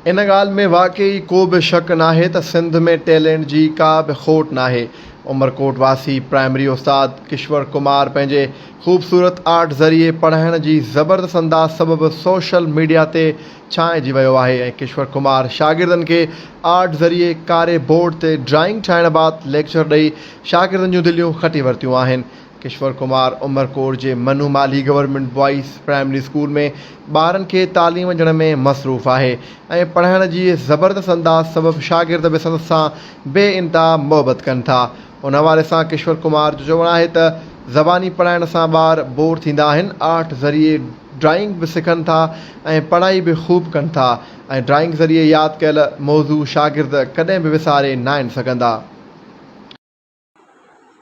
ان ڳالهه ۾ واقعي ڪو به شڪ ناهي ته سنڌ ۾ ٽيلينٽ جي ڪا به کوٽ ناهي. عمرڪوٽ واسي پرائمري استاد ڪشور ڪمار پنهنجي خوبصورت آرٽ ذريعي پڙهائڻ جي زبردست انداز سبب سوشل ميڊيا تي ڇانئجي ويو آهي ۽ ڪشور ڪمار شاگردن کي آرٽ ذريعي ڪاري بورڊ تي ڊرائنگ ٺاهڻ بعد ليڪچر ڏئي شاگردن جون دليون کٽي ورتيون آهن. ڪشور ڪمار عمرڪوٽ جي Manu Malhi government boys primary school ۾ ٻارن کي تعليم ڏيڻ ۾ مصروف آهي ۽ پڙهائڻ جي زبردست انداز سبب شاگرد به سندس سان بي انتها محبت ڪن ٿا. ان حوالي سان ڪشور ڪمار جو چوڻ آهي ته زباني پڙهائڻ سان ٻار بور ٿيندا آهن، آرٽ ذريعي ڊرائنگ به سکن ٿا ۽ پڙهائي به خوب ڪن ٿا ۽ ڊرائنگ ذريعي ياد ڪيل موضوع شاگرد ڪڏهن به وساري ناهن سگهندا.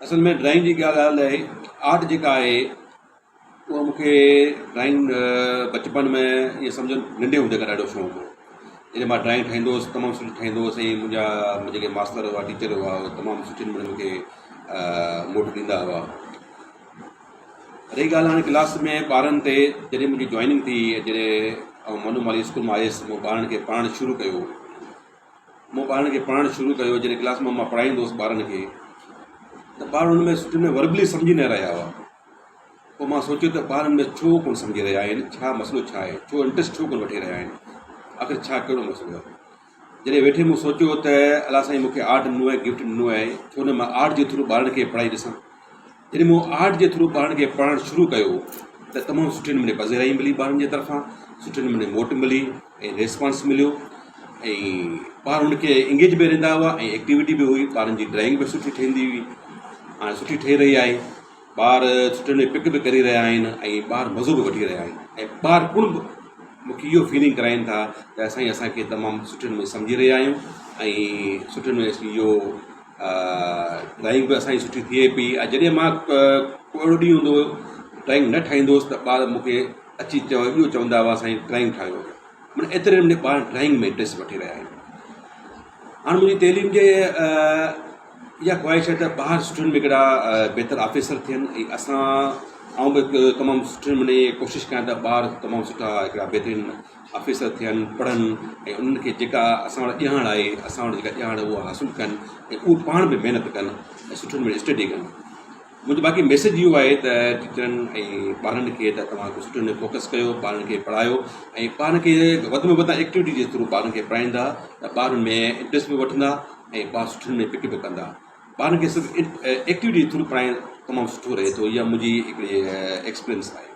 اصل ۾ ڊرائنگ جي ڪا ڳالهه آهي آرٽ جيڪا آهي اها مون کي ڊرائنگ بچپن ۾ ائين سمجهو ننڍي هوندي کان ڏاڍو شوق هو جڏهن مان ڊرائنگ ٺاهيندو هوس تمام سٺي ٺاهيندو هوس ۽ منهنجا جيڪي ماستر هئا ٽيچر هئا اهي تمام سٺي نموني مون کي موٽ ڏيندا هئا رهي ڳالهه هاڻي ڪلاس ۾ ٻارن تي جڏهن منهنجي جوائننگ ٿي جڏهن آئون منو مالي اسڪول مان آيس مون ٻارن کي پڙهائڻ شروع ڪيو مون ٻارن کي پڙهائڻ شروع ڪيو جڏهن ڪلاس ۾ مان پڙهائيندو هوس ٻارن کي ته ٻار ان ۾ سٺي ۾ وربلي سمجهي نه رهيا هئا پوء مان سوچيو ته ٻار ان ۾ ڇو ڪونه سمجهي رهيا آهن ڇا مسئلو ڇا آهي ڇو انٽرسٽ ڇو ڪونه وٺي رهيا آهن آخر ڇا ڪهڙو مسئلو آهي جڏهن ويٺي مون سوچيو ته الله سائين مون کي آرٽ ڏنو آهي گفٽ ڏنو آهي ڇو نه مان آرٽ جي ٿرو ٻارن کي پڙهائي ڏسان جڏهن مون آرٽ جي ٿرو ٻارن کي پڙهائڻ شروع ڪيو ته تمام سٺي نموني پذيرائي ملي ٻارن جي طرفان سٺي نموني موٽ ملي ۽ ريسپانس مليو ۽ ٻار ان کي انگيج به رهندا هئا ۽ ايڪٽيوٽي به هئي ٻارن جي ڊرائنگ به سٺي ٺهندي هئي هاڻي سٺي ٺهي رهي آهي ٻار سٺي نموني پڪ به ڪري رهيا آهن ۽ ٻار مزو به وٺي رهيا آهن ۽ ٻار پڻ به مونکي اهو فيلنگ ڪرائين ٿا ته سائين اسانکي تمام سٺي نموني سمجهي رهيا آهيون ۽ سٺي نموني اهو ڊرائنگ به اسان جي سٺي ٿئي پئي ۽ جڏهن مان ڪو اهڙو ڏينهن هوندو هو ڊرائنگ نه ٺاهيندو هوس ته ٻار مون کي اچي چو اهو چوندا هئا سائين ڊرائنگ ٺاهيو معنيٰ ايتري نموني ٻار ڊرائنگ ۾ انٽرسٽ وٺي رهيا آهن هاڻي منهنجي تعليم جي اها خواهش آهي ته ٻار سٺي نموني هڪڙا بهتر آفيسر ٿين ۽ اسان آئون به تمام سٺي نموني ڪوشش ڪيان ته ٻار تمام سٺا هڪڙا بهترين آفيسر ٿين، پڙهن ۽ انهن کي جيڪا اسان وٽ ڄاڻ آهي، اسان وٽ جيڪا ڄاڻ آهي اها حاصل ڪن ۽ اهو پاڻ به محنت ڪن ۽ سٺي نموني اسٽڊي ڪن. منهنجو باقي ميسيج اهو آهي ته ٽيچرن ۽ ٻارن کي ته توهان سٺي نموني فوڪس ڪيو، ٻارن کي پڙهايو ۽ ٻارن کي وڌ ۾ وڌ ايڪٽيوٽي جي ٿرو ٻارن کي پڙهائيندا ته ٻار ان ۾ انٽرسٽ به وٺندا ۽ ٻار سٺي نموني پڪ به ڪندا. ٻارن کي صرف ايڪٽيوٽي جي ٿرو پڙهائڻ تمام سٺو رهي ٿو اها منهنجي هڪڙي ايڪسپيرينس آهي.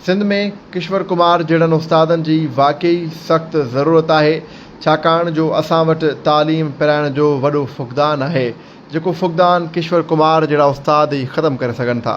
سنڌ ۾ ڪشور ڪمار جهڙن استادن جي واقعي سخت ضرورت آهي ڇاڪاڻ جو اسان وٽ تعليم پرائڻ جو وڏو فقدان آهي جيڪو فقدان ڪشور ڪمار جهڙا استاد ئي ختم ڪري سگهن ٿا.